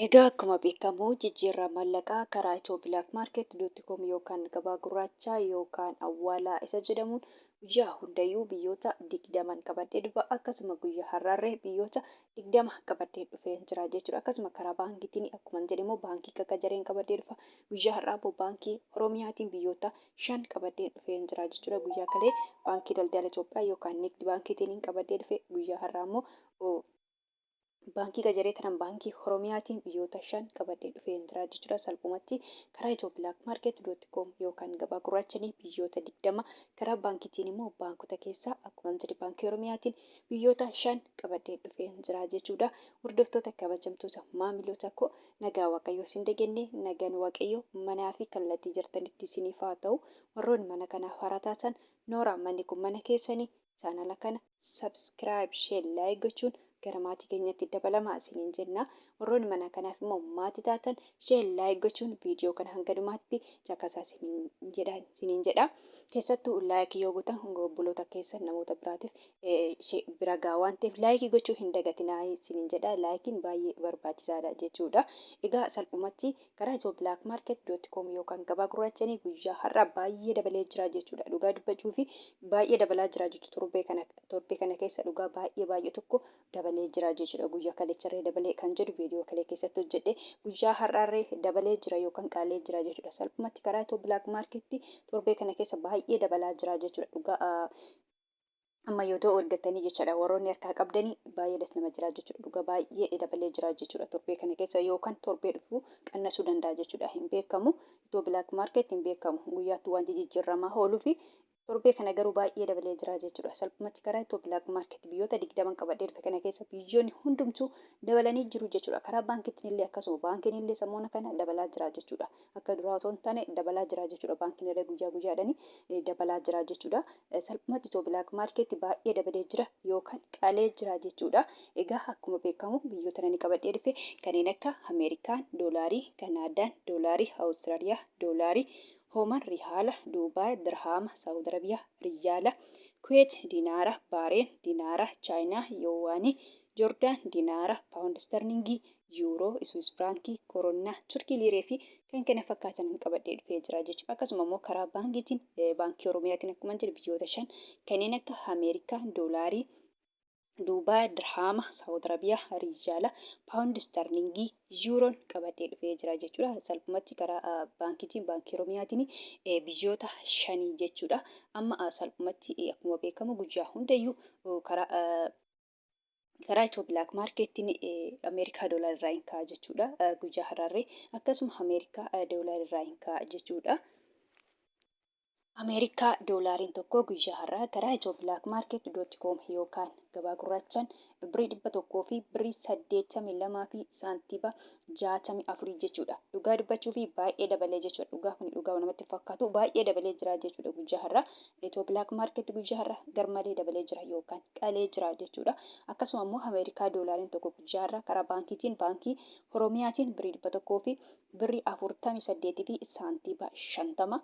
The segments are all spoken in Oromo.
Egaa akkuma beekamu jijjiirraa maallaqaa karaa ethio-blackmarket.com yookaan gabaa gurraachaa yookaan awwaalaa isa jedhamuun guyyaa hundayyuu biyyoota 20n qabadhee dhufa. Akkasuma guyyaa har'aarree biyyoota 20 qabadhee dhufee jira jechuudha. Akkasuma karaa baankiitiin akkuma jedhe immoo baankii kakajareen qabadhee dhufa. Guyyaa har'aa immoo baankii Oromiyaatiin biyyoota 5 qabadhee dhufee jira jechuudha. Guyyaa kalee baankii daldala Itoophiyaa yookaan Nigd baankiitiin qabadhee dhufe. Guyyaa har'aa immoo baankii qacaree tanan baankii Oromiyaatiin biyyoota 5 qabadhee dhufeen jira jechuudha. Salphumatti karaa ethio-blackmarket.com yookaan gabaa gurraachanii biyyoota 20, karaa baankiitiin immoo baankota keessaa akkuma jedhe baankii Oromiyaatiin biyyoota 5 qabadhee dhufeen jira jechuudha. Hordoftoota kabajamtoota maamiloota koo, nagaa Waaqayyoo isin dagenne, nagaan Waaqayyoo manaa fi kallattii jirtanitti isiniif haa ta'u. Warroonni mana kanaaf haaraa taatan, nooraa, manni kun mana keessanii, chaanala kana subscribe, share, like gochuun gara maatii keenyatti dabalamaa isiniin jenna. Warroonni mana kanaaf immoo maatii taatan, share, like gochuun viidiyoo kana hanga dhumaatti caqasaa isiniin jedha. Keessattuu like yoo gootan obboloota keessan namoota biraatiif bira gahaa waan ta'eef, like gochuu hin dagatinaa isiniin jedha. Likeiin baay'ee barbaachisaadha jechuudha. Egaa salphumatti karaa ethio-blackmarket.com yookaan gabaa gurraachanii guyyaa har'a baay'ee dabalee jira jechuudha. Dhugaa dubbachuu fi baay'ee dabalaa jira jechuudha. Torbee kana keessa dhugaa baay'ee baay'ee tokko dabalee jira jechuudha. Guyyaa kalecharree dabalee kan jedhu viidiyoo kalee keessatti hojjedhe, guyyaa har'aarree dabalee jira yookaan qaalee jira jechuudha. Salphumatti karaa Ethio Black Market torbee kana keessa baay'ee dabalaa jira jechuudha. Dhugaa amma yoo ta'u argattanii jechaadha, warroonni harkaa qabdanii baay'ee das nama jira jechuudha. Dhugaa baay'ee dabalee jira jechuudha. Torbee kana keessa yookaan torbee dhufu qannasuu danda'a jechuudha. Hin beekamu. Ethio Black Market hin beekamu. Guyyaatti waan jijjiiramaa ooluu fi torbee kana garuu baay'ee dabalee jira jechuudha. Salphumatti karaa Ethio Black Market biyyoota 20 qabadhee dhufe kana keessa biyyoonni hundumtuu dabalanii jiru jechuudha. Karaa baankiitiin illee akkasuma, baankiin illee samoona kana dabalaa jira jechuudha. Akka duraa osoo hin taane dabalaa jira jechuudha. Baankiin illee guyyaa guyyaadhaan dabalaa jira jechuudha. Salphumatti Ethio Black Market baay'ee dabalee jira yookaan qalee jira jechuudha. Egaa akkuma beekamu biyyoota nani qabadhee dhufe kanneen akka Ameerikaan doolaarii, Kanaadaan doolaarii, Awustiraaliyaa doolaarii, Hooman rihaala, Duubaay dirhaama, Saawud Arabiyaa riyyaala, Kuweet dinaara, Baareen dinaara, Chaayinaa yoowaanii, Joordaan dinaara, paawund sterlingii, yuuroo, Iswiis firaankii, koronnaa, Turkii liiree fi kan kana fakkaatan qabadhee dhufee jira jechuudha. Akkasuma immoo karaa baankiitiin, baankii Oromiyaatiin akkuma jedhu biyyoota 5 kanneen akka Ameerikaa doolaarii, Duubaay dirhaama, Saawud Arabiyaa riyyaala, paawund sterlingii, yuuroon qabadhee dhufee jira jechuudha. Salphumatti karaa baankiitiin, baankii Oromiyaatiin biyyoota shanii jechuudha. Amma salphumatti akkuma beekamu guyyaa hundayyuu karaa Ethio Black Marketiin Ameerikaa doolaar irraa hin ka'a jechuudha. Guyyaa har'aarree akkasuma Ameerikaa doolaar irraa hin ka'a jechuudha. Ameerikaa doolaariin tokko guyyaa har'aa karaa ethio-blackmarket.com yookaan gabaa gurraachaan birrii 100 fi birrii 82 fi saantiiba 64 jechuudha. Dhugaa dubbachuu fi baay'ee dabalee jechuudha. Dhugaa kun dhugaa namatti fakkaatu, baay'ee dabalee jira jechuudha guyyaa har'aa. Ethio Black Market guyyaa har'aa garmalee dabalee jira yookaan qalee jira jechuudha. Akkasuma immoo Ameerikaa doolaariin tokko guyyaa har'aa karaa baankiitiin, baankii Oromiyaatiin birrii 100 fi birrii 48 fi saantiiba 50.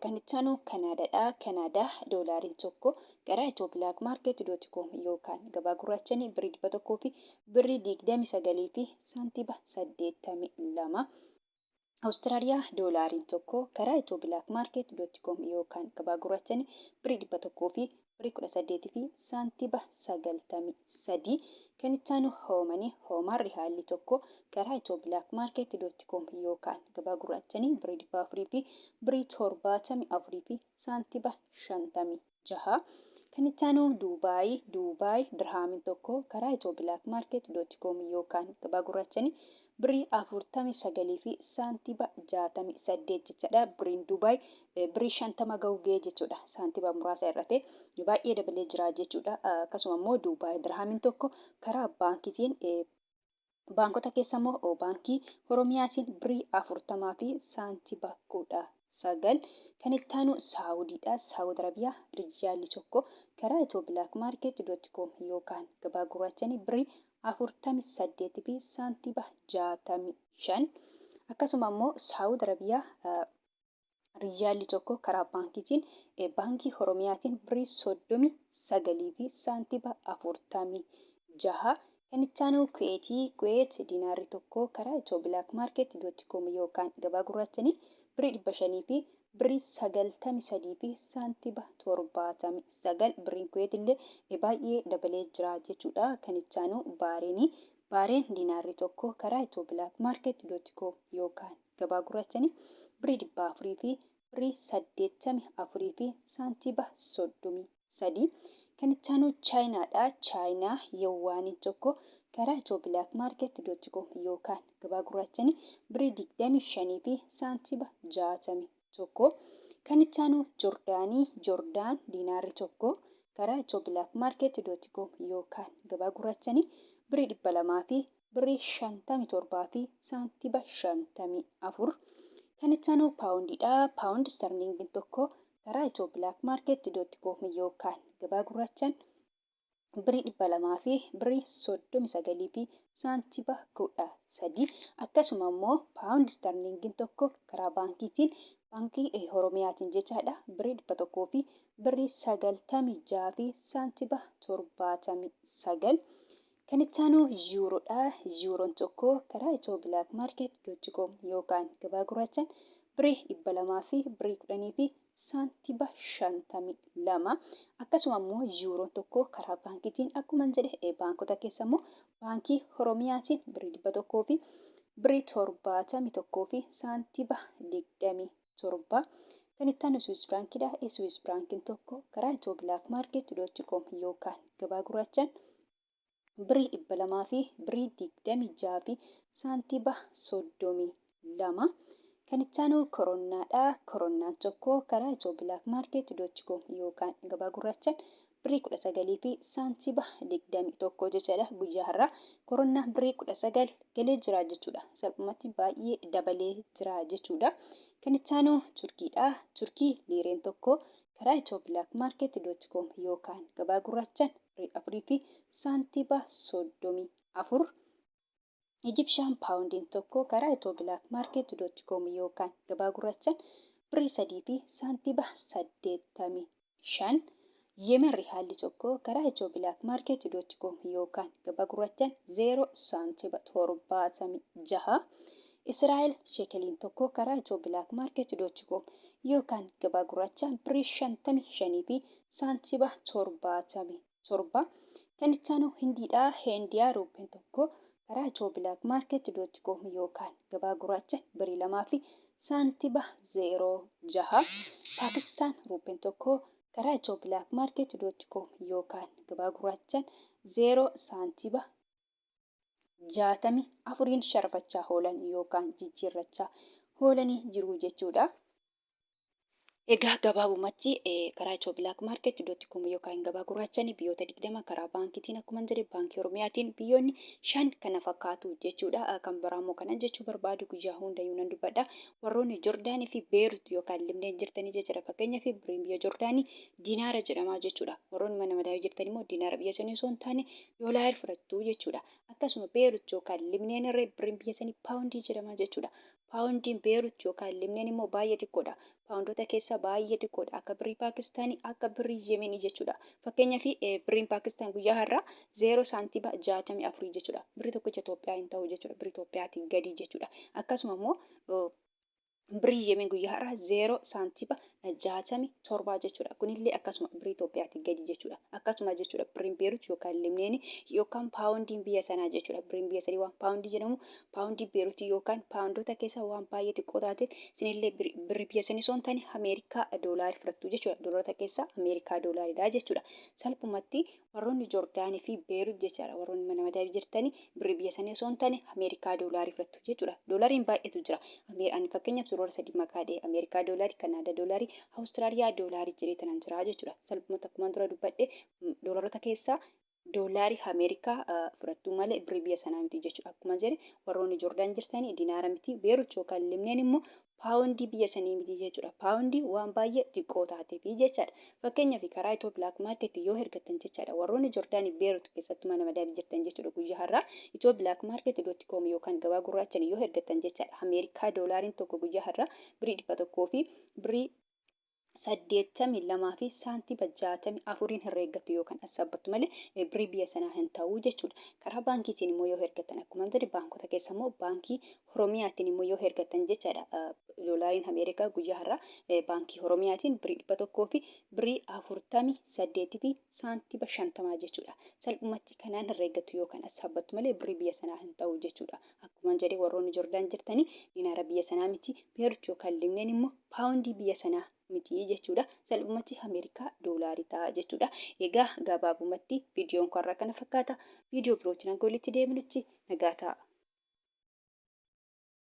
Kan itti aanu Kanaadaadha. Kanaadaa doolaariin tokko karaa ethio-blackmarket.com yookaan gabaa gurraachanii birrii 100 fi birrii 29 fi saantiiba 82. Awustiraaliyaa doolaariin tokko karaa ethio-blackmarket.com yookaan gabaa gurraachanii birrii 100 fi birrii 18 fi saantiiba 93. Kan itti aanu Hoomanii, Hoomaan rihaalli tokko karaa ethio-blackmarket.com yookaan gabaa gurraachanii birrii 400 fi birrii 74 fi saantiiba 56. Kan itti aanu Duubaay, Duubaay dirhaamiin tokko karaa ethio-blackmarket.com yookaan gabaa gurraachanii birrii 49 fi saantiiba 68 jechaadha. Birriin Duubaay birrii 50 ga'uu ga'ee jechuudha. Saantiiba muraasa irratti baay'ee dabalee jira jechuudha. Akkasuma immoo Duubaay dirhaamiin tokko karaa baankiitiin, baankota keessa immoo baankii Oromiyaatiin birrii 40 fi saantiiba 19. Kan itti aanu Saawudiidha. Saawud Arabiyaa riyyaalli tokko karaa ethio-blackmarket.com yookaan gabaa gurraachanii birrii 48 fi saantiiba 65. Akkasuma immoo Saawud Arabiyaa riyyaalli tokko karaa baankiitiin, baankii Oromiyaatiin birrii 39 fi saantiiba 46. Kan itti aanu Kuweetii. Kuweet diinaarri tokko karaa ethioblakmarket.com yookaan gabaa gurraachanii birrii 500 fi birrii 93 fi saantiba 79. Birriin Kuweet illee baay'ee dabalee jira jechuudha. Kan itti aanu Baareenii. Baareen diinaarri tokko karaa ethioblakmarket.com yookaan gabaa gurraachanii birrii 400 fi birrii 84 fi saantiba 33. Kan itti aanu Chaayinaadha. Chaayinaa Yawwaaniin tokko karaa ethioblakmarket.com yookaan gabaa gurraachanii birrii 25 fi saantiba 61. Kan itti aanu Jordaanii. Jordaan diinaarri tokko karaa ethioblakmarket.com yookaan gabaa gurraachanii birrii 200 fi birrii 57 fi saantiba 54. Kan itti aanu paawundiidha. Paawundi sterlingiin tokko karaa ethioblakmarket.com yookaan gabaa gurraachaan birrii 200 fi birrii 39 fi saantiba 13. Akkasuma immoo paawundi sterlingiin tokko karaa baankiitiin, baankii Oromiyaatiin jechaadha, birrii 100 fi birrii 96 fi saantiba 79. Kan itti aanu yuuroodha. Yuuroon tokko karaa ethioblakmarket.com yookaan gabaa gurraachaan birrii 200 fi birrii 10 fi saantiba 52. Akkasuma immoo yuuroon tokko karaa baankiitiin, akkuma jedhe baankota keessa immoo baankii Oromiyaatiin birrii 100 fi birrii 71 fi saantiba 27. Kan itti aanu Swiss firaankiidha. Swiss firaankiin tokko karaa ethioblakmarket.com yookaan gabaa gurraachaan birrii 200 fi birrii 26 fi saantiba 32. Kan itti aanu koronnaadha. Koronnaan tokko karaa ethioblakmarket.com yookaan gabaa gurraachaan birrii 19 fi saantiba 21 jechaadha. Guyyaa har'aa koronnaan birrii 19 galee jira jechuudha. Salphumatti baay'ee dabalee jira jechuudha. Kan itti aanu Turkiidha. Turkii liireen tokko karaa ethioblakmarket.com yookaan gabaa gurraachaan birrii 4 fi saantiba 34. Ijipshaan paawundiin tokko karaa ethioblakmarket.com yookaan gabaa gurraachaan birrii 3 fi saantiba 85. Yemen rihaalli tokko karaa ethioblakmarket.com yookaan gabaa gurraachaan 0 saantiba 76. Israa'el sheekeliin tokko karaa ethioblakmarket.com yookaan gabaa gurraachaan birrii 55 fi saantiba 77. Kan itti aanu Hindiidha. Hindiyaa ruupiin tokko karaa ethioblakmarket.com yookaan gabaa gurraacha birrii 2 fi saantiba 06. Paakistaan ruupiin tokko karaa ethioblakmarket.com yookaan gabaa gurraachaan 0 saantiba 64n sharafachaa oolan yookaan jijjiirrachaa oolanii jiru jechuudha. Egaa gabaabumatti karaa ethioblakmarket.com yookaan gabaa gurraachaan biyyoota 20, karaa baankiitiin akkuma jedhe baankii Oromiyaatiin biyyoonni 5 kana fakkaatu jechuudha. Kan biraa immoo kanan jechuu barbaadu, guyyaa hundayyuu nan dubbadha. Warroonni Jordaanii fi Beerut yookaan Libneen jirtanii jechuudha. Fakkeenyaaf birriin biyya Jordaanii diinaara jedhama jechuudha. Warroonni mana madaa'ii jirtan immoo diinaara biyya sanii osoo hin taane doolaara fudhattu jechuudha. Akkasuma Beerut yookaan Libneen irra birriin biyya sanii paawundii jedhama jechuudha. Paawundiin Beerut yookaan Libneen immoo baay'ee xiqqoodha. Paawundoota keessaa baay'ee xiqqoodha. Akka birrii Paakistaanii, akka birrii Yemenii jechuudha. Fakkeenyaaf birriin Paakistaan guyyaa har'aa 0 saantiba 64 jechuudha. Birrii tokkicha Itoophiyaa hin ta'u jechuudha. Birrii Itoophiyaatiin gadi jechuudha. Akkasuma immoo birrii Yemen guyyaa har'aa 0 saantiba 67 jechuudha. Kunillee akkasuma birrii Itoophiyaatiin gadi jechuudha. Akkasuma jechuudha birriin Beerut yookaan Libneeni yookaan paawundiin biyya sanaa jechuudha. Birriin biyya sanii waan paawundii jedhamu, paawundii Beerutii yookaan paawundoota keessa waan baay'ee xiqqoo taateef isinillee birrii biyya sanii osoo hin taane Ameerikaa doolaarii fudhattu jechuudha. Doolaarota keessaa Ameerikaa doolaaridha jechuudha. Salphumatti warroonni Joordaanii fi Beerut jechaadha. Warroonni mana madabii jirtanii birrii biyya sanii osoo hin taane Ameerikaa doolaarii fudhattu jechuudha. Doolaariin baay'eetu jira. Ani fakkeenyaaf doolaara sadii maqaa dha'e: Ameerikaa doolaarii, Kanaadaa doolaarii, Awustiraaliyaa doolaarii jedhee tanan jira jechuudha. Salphumatti akkuma dura dubbadhe doolaarota keessaa doolaarii Ameerikaa fudhattu malee birrii biyya sanaa miti jechuudha. Akkuma jedhe warroonni Joordaan jirtanii dinaara miti, Beerut yookaan Libneen immoo paawundii biyya sanii miti jechuudha. Paawundii waan baay'ee xiqqoo taateefi jechaadha. Fakkeenyaaf karaa Itoo Black Market yoo ergattan jechaadha. Warroonni Joordaanii Beerut keessattuu mana madabii jirtan jechuudha, guyyaa har'aa Itoo Black Market .com yookaan gabaa gurraachan yoo ergattan jechaadha. Ameerikaa doolaariin tokko guyyaa har'aa birrii 100 fi birrii 82 fi saantima 64n herreeggattu yookaan assaabbattu malee birrii biyya sanaa hin ta'u jechuudha. Karaa baankiitiin immoo yoo hergattan, akkuma jedhe, baankota keessa immoo Baankii Oromiyaatiin immoo yoo hergattan jechaadha. Doolaariin Ameerikaa guyyaa har'aa Baankii Oromiyaatiin birrii 100 fi birrii 48 fi saantima 50 jechuudha. Salphumatti kanaan herreeggattu yookaan assaabbattu malee birrii biyya sanaa hin ta'u jechuudha. Akkuma jedhe, warroonni Jordaan jirtanii dinaara biyya sanaa miti, Beerut yookaan Libneen immoo paawundii biyya sanaa miti jechuudha. Salphumatti Ameerikaa doolaarii ta'a jechuudha. Egaa gabaabumatti viidiyoon kun har'a kana fakkaata. Viidiyoo birootiin hanga walitti deebinutti nagaa ta'a.